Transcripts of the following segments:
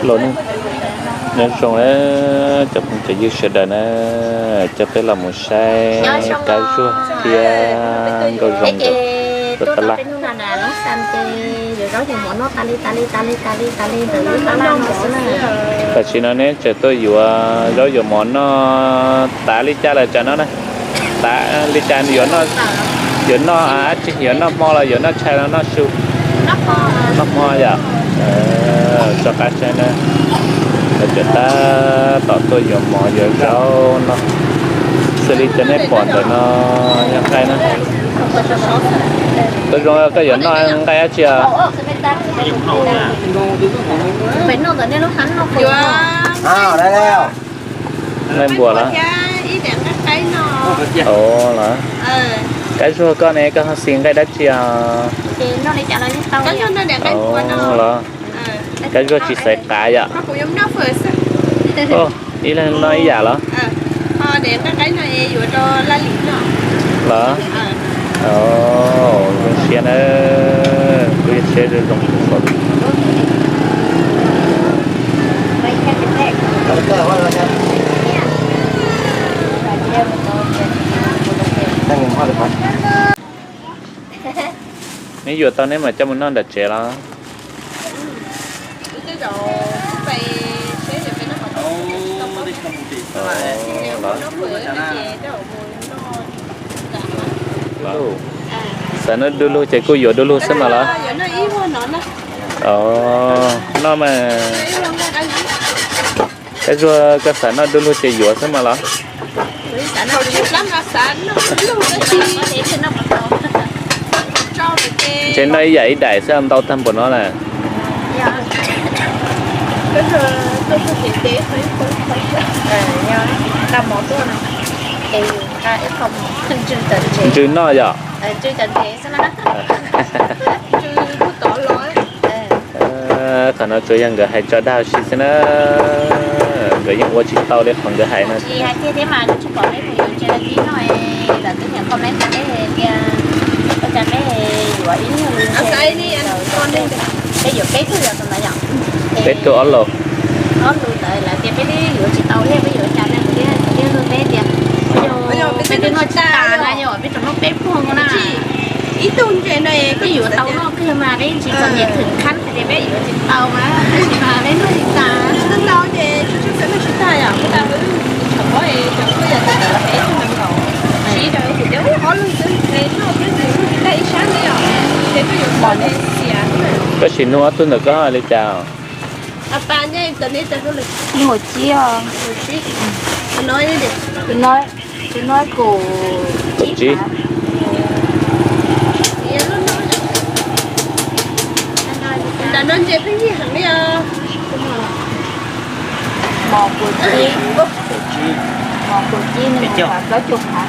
Los nyob zoo na cov phooj cov ywg sawv daws na, coj peb los mus saib kab zuag thiab nkauj zoo nkauj rau taj laj. Tam sim no neb tseem tuaj yuav zaub yuav mov noj tas li cas lawm tsam no na? Tas li cas yuav noj, yuav noj dab tsi, yuav noj hmo los yuav noj tshais los noj su? Noj hmo yom. Tso qab saib na, lawv cov tab tom tuaj yuav mov yuav zaub no. Xws li cov nej pom ntawm no yog nqaij na. Tuaj zoo koj yuav noj nqaij dab tsi os? Nqaij npua los? Los kab zuag koj ne, koj ho xis nqaij dab tsi os? Los kab zuag tsis xaiv qav yom? Ib leeg noj ib yam los? Los zoo siab na, kuv siab zoo zoo. Neb yuav tau neb mam coj mus noj nram tsev los? Xav noj du lug ces kuj yuav du lug xwb mas los? Noj mas, kab zuag koj xav noj du lug ces yuav xwb mas los? Ces noj ib yam ib daim xwb ntau tag npaum no na. Ntsws noj yom? Qhov no tsuas yog nkawd hais tso dag ua si xwb na, nkawd yeej ua tsis tau li qhov nkawd hais no. Peb yuav peb tug ob lus, ob lus ntawd lawv tias peb twb yuav tsis tau thiab, peb yuav cas ne, kuv thiaj li tias peb twb noj tsis tas na, yog peb tsuas noj peb pluag no na. Ib tug ntses no peb yuav tau noj kawg mas peb tsis txom nyem thwm khab hais tias peb yuav tsis tau mas, peb noj tsis tas. Ntau ces tsis txawj noj tsis tag yom, kuv tas wb tsis tshua paub es cov kuj yog tus ntawd peb tug ntawd nkaus, siv rau kuv tias ub ob lub xwb es noj peb tus lub tsis tag ib sab li os, ces kuj yuav pom xiam. Koj sim nug ob tug ntawm koj li cas? Tus no kaum tsib, tus no kaum tsib. Ntawm no ntses pheej yig heev li os. Mos kaum tsib, mos kaum tsib nws mus plaub caug phav.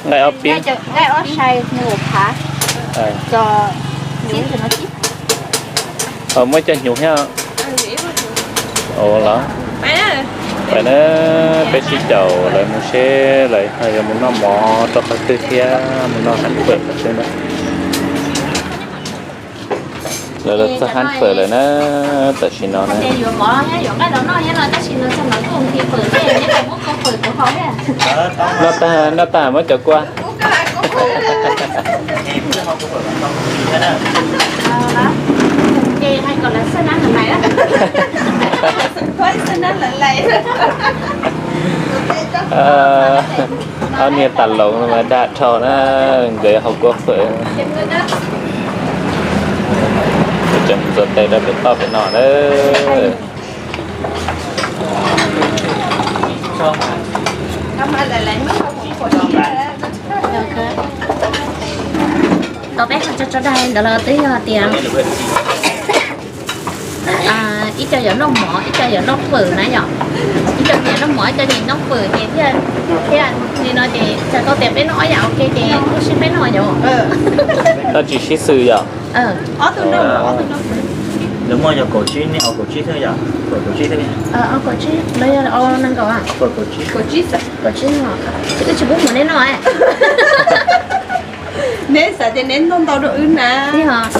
Nqaij ob pib, nqaij ob sai nws ua phav, tso nyuv ntawm no tsib. Muab cov hnyuv thiab. Ua los, pais na, peb sib caum lawv mus seb lawv ho yuav mus noj mov rau qhov twg thiab mus noj hab fawm qhov twg na. Lawv los txog hab fawm lawm na, tam sim no na. Noj tag, noj tag muab cov kua. Ob niag tas loos mas dag dhau na, nkawd hau kua fawm. Tseem ntxuav tes rau pem toj pem no na. Tau peb tso tso daig ntawd los twb yog tias ib co yuav noj mov, ib co yuav noj fawm na yom. Ib co yuav noj mov, ib co yuav noj fawm ces thiaj, thiaj li no ces txhais tau tias peb noj ob yam ua ke ces kuj sib faib noj yom. Noj tsis sib xws yom. Lawv muaj yog kaum tsib, nej kaum tsib xwb yom? Kaum tsib xwb. Kaum tsib, lawv yog nees nkaum. Kaum tsib, kaum tsib, wb tsis pub mus nej noj. Neb xav tias neb noj ntau dua wb na.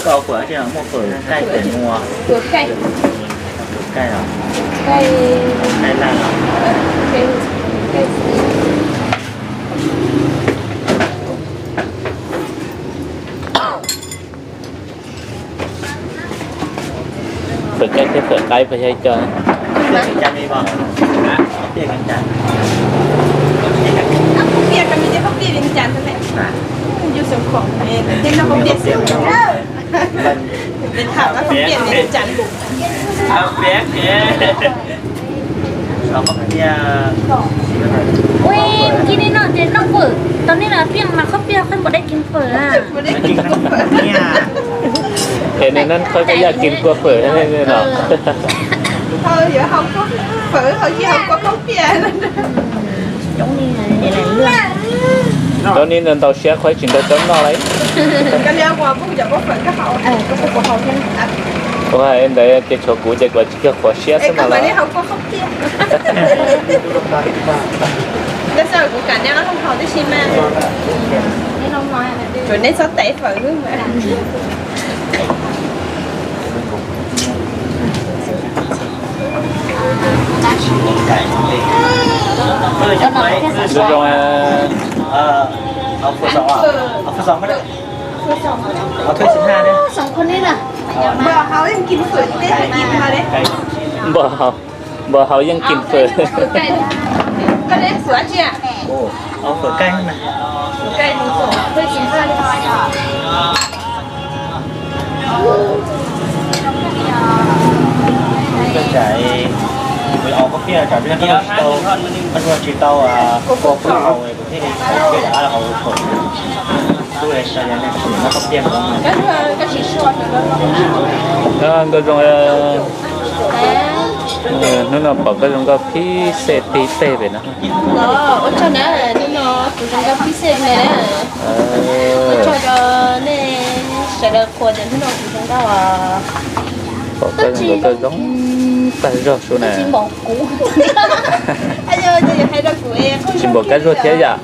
Koj ua fawm tsis muaj fawm kaij fawm muas? Fawm kaij. Fawm kaij los? Kaij laj los? Fawm kaij thiab fawm qaib puas yog ib co? Ua, kis nej noj ces noj fawm, tau nej los tiaj mas khaub piaj khaub npua deb kis fawm a. Es nej noj khaub piaj yaj kis kua fawm nej los. Rau nej ntau siab qhuav tsis nrog cov noj lawm. Ua ntawd ces tshuav kuv ces kuv tsis kawg qhuav siab xwb no los. Ntxim hlub zoo. Npau haus, npau haus yeej kis fawm. Tsis tau, tsis tau, kuv thiaj li tau haus fawm. Nkauj Zoo, hnub no pom Nkauj Zoo nkauj phib xej tig teg pem no. Ua tsaug na, hnub no kuv zoo nkauj phib xej na. Ua tsaug rau nej sawv daws qhuas tias hnub no kuv zoo nkauj. Pom Nkauj Zoo nkauj zoo tag zog sub na. Tsis npaum kab zuag thiab yom.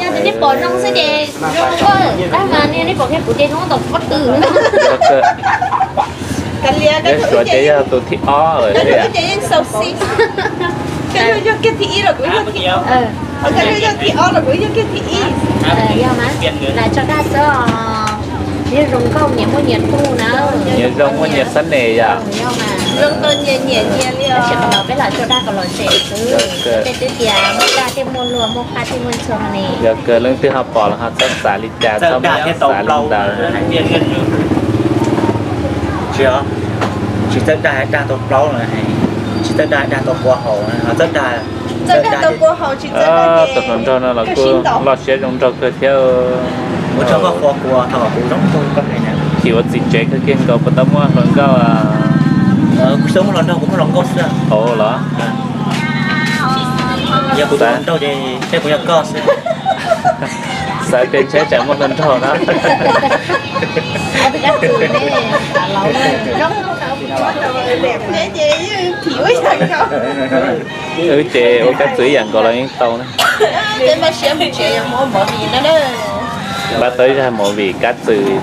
Yog tias nej pom zoo xwb ces zoo kawg, tab mas nej pom kiag kuv ces zoo tau pob tw. Yog suav ces yog tus thib ob lawm. Yog kiag thib ib los kuv yog thib ob. Yog mas, lam tso dag xwb os. Nyias zoo nkauj nyias muaj nyias tug na. Nyias zoo muaj nyias xab nes yom. Zoo tau nyias nyiam nyias li os. Tab sis qhov no peb lam tso dag kom lom zem xwb. Peb twb tias muaj dag thiaj muaj luag, muaj qab thiaj muaj ntxhua ne. Yog kawg, leej twg ho pom los ho txhob xav li cas, txhob xav li ntawd. Tsis txawj dag dag tau plaub no, tsis txawj dag dag tau kua haus, txawj dag. Tus hluas nraug no los kuj loj siab zoo nraug kawg thiab. Chim ua txiv tsev kawg kiag nkaus puas tau muaj hluas nkauj. Hauv los? Yog kuv tus hluas nraug ces kuv yog koj xwb. Xav tias ntshe tsam muaj hluas nraug na. Wb ces ua kab txwm ib yam nkaus los yeej tau na. Npaj tau ib zaj movie kab txwm.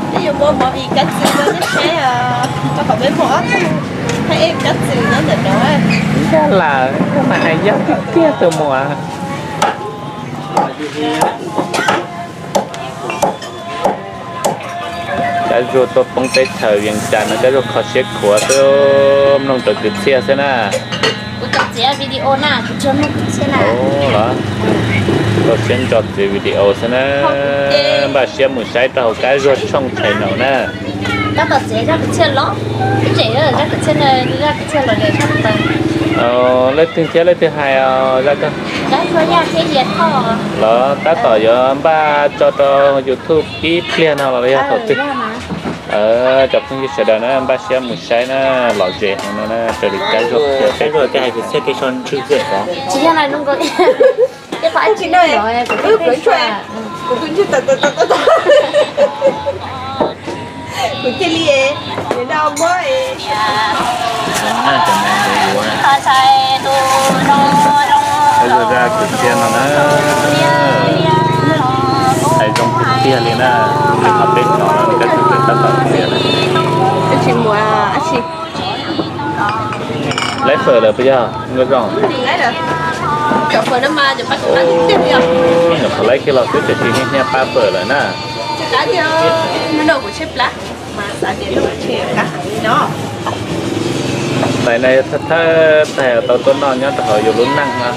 Ncaj las, mas hais yog tiag tiag tus muam. Kab Zuag tuaj poob teb chaws Vias Cas no Kab Zuag kho siab khuav xwb, mloog rau kwv txhiaj xwb na. Los, kho siab ntso txiav video xwb na. Npaj siab mus saib rau hauv Kab Zuag tshooj channel na. Leej twg thiab leej twg hais os, los tab tom yuav npaj tso rau YouTube ib pliag no los yog thaum twg. Cov phooj ywg sawv daws na, npaj siab mus saib na, lom zem heev no na, raws li Kab Zuag qhia peb. Kuv cia li, no muab, Kab Zuag zaj kwv txhiaj no na, hais zoo tiag Tiag li na, qhov peb hnov no kab tswm peb tab tom tiag na. Laib fawm lawm puas yog Nkauj Zoo? Nyuam qhuav laib kiag los xwb tiam sis niaj hnub pab fawm lawm na. Tais no thawj thawj tais tau tuaj noj nyob rau hauv yus lub neej no.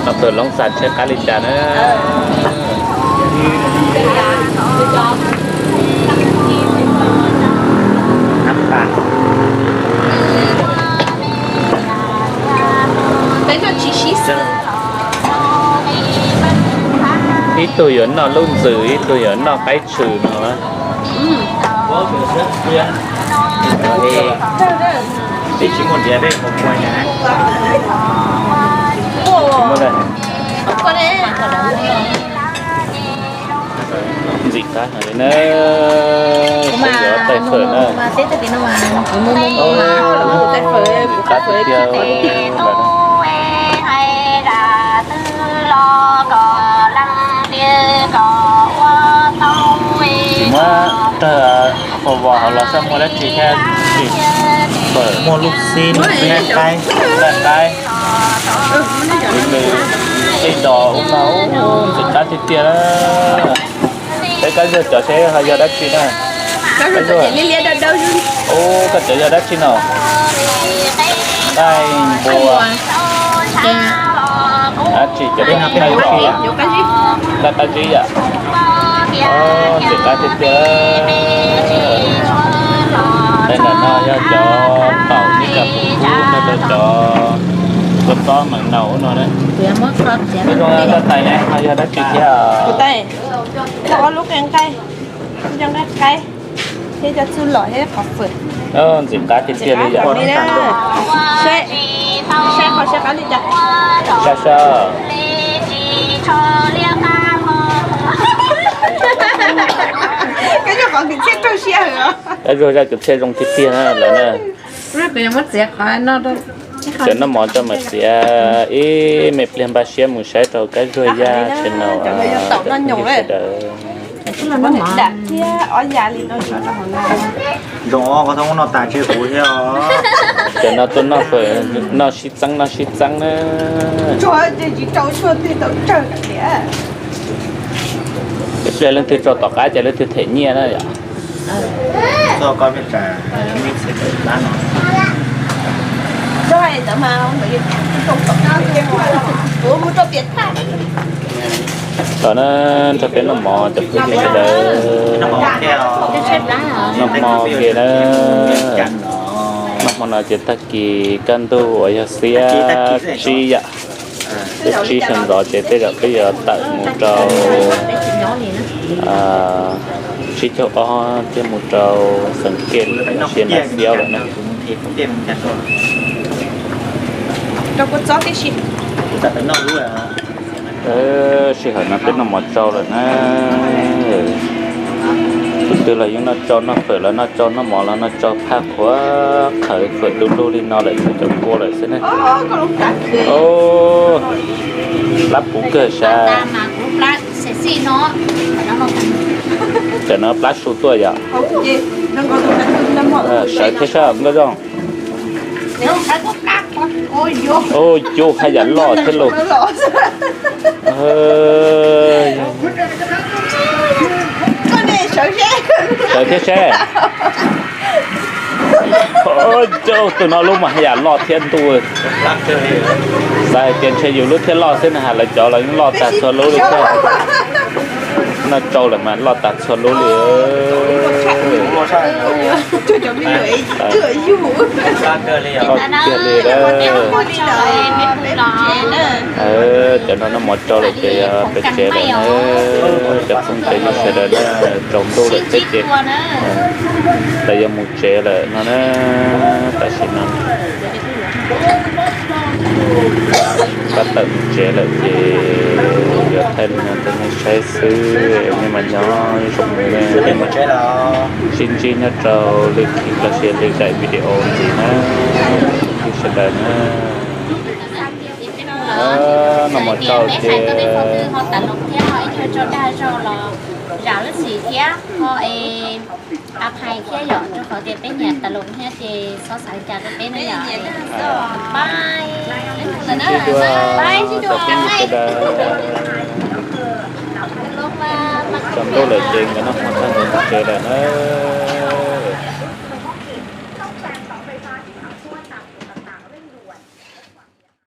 Noj fawm Loob Xas seb qab li cas na. Ib tug yuav noj lub ntxwm, ib tug yuav noj qaib tshwm no. Ntxim qab heev li na. Peb yuav tais fawm na. Qab tiag tiag. Tsis muab rau qhov vos hauv los xyov muaj dab tsi thiab. Tsis fawm, muaj lub xib, lub xib qaib, qaib, nws tej dos ub no, ntxim qab tiag tiag. Peb Kab Zuag cov seb ho yog dab tsi na? Kab Zuag, ub, koj cov yog dab tsi no? Nqaij npua. Dab tsi cov, nqaij qab zib yom? Ntxim qab tiag tiag. Tais ntawm no yog cov taum ib kas pus kub nrog rau cov kua txob meem naus ub no na. Koj zoo, koj tais ne ho yog dab tsi thiab? Kuv tais, ob lub nqaij, cov nqaij qaib thiab cov txuj lom thiab qhov fawm. Ntxim qab tiag tiag li yom. Saib qhov saib qab li cas. Saib saib. Kab Zuag zaj kwv txhiaj zoo tiag tiag na lawm na. Cov noj mov tso mam txiav ib me pliag npaj siab mus saib rau Kab Zuag yaj tsheb no sawv daws. Cov no tuaj noj fawm, noj sib txeeb noj sib txeeb na. Ib pliag leej twg tso tom qab ces leej twg them nyiaj na yom. Tom na, nrog peb noj mov cov phooj ywg sawv daws. Noj hmo ke na. Noj hmo no ces tag kis kaj ntug uas yog xiab tsib yam, xiab tsib sawv ntxov ces tej zaum peb yuav tawm mus rau tsib caug ob thiab mus rau Xeev Kej, sia nas xiab lawm na. Sij hawm no peb noj mov tsau lawm na. Tus twg los yeej noj tsau, noj fawm los noj tsau, noj mov los noj tsau, phaj qhuav qhawv fawm du lug li no lawm tsuas cov kua lawm xwb na. Plab puv kawg sas. Cov no plab su tuaj yom. Sawv thiab sab Nkauj Zoo. Ua yus haj yam loj thiab lauj. Sawv thiab seb. Cov tus no lub mas haj yam loj thiab ntuj. Xav hais tias ntshe yus lub thiaj loj xwb na, lawv cov los yeej loj tag txhua lub li thiab. Noj tsau lawm mas loj tag txhua lub li. Loj tiag li. Cov no noj mov tsau lawm ces peb tsev lawm na. Cov phooj cov ywg sawv daws na, tsaus ntuj lawm thiab ces lawv yuav mus tsev lawm no na. Tam sim no pab tawm mus tsev lawm ces yuav thaij li no rau nej saib xwb, nej mas nyob zoo na. Sib ntsib nyob rau lwm clip los sis lwm daim video ntxiv na, ib sawv daws na. No mas tau ces ho tas los thiab ho ib nyuag tso dag zog los zam lub txim thiab ho es a phais thiab yom, rau qhov tias peb nyiam tas los thiab ces txhob xav li cas rau peb na yom. Bye. Sib ntsib dua, tau peb sawv daws tsaus ntuj lawm ces nkawd noj hmo tag nkawd mus tsev lawm na.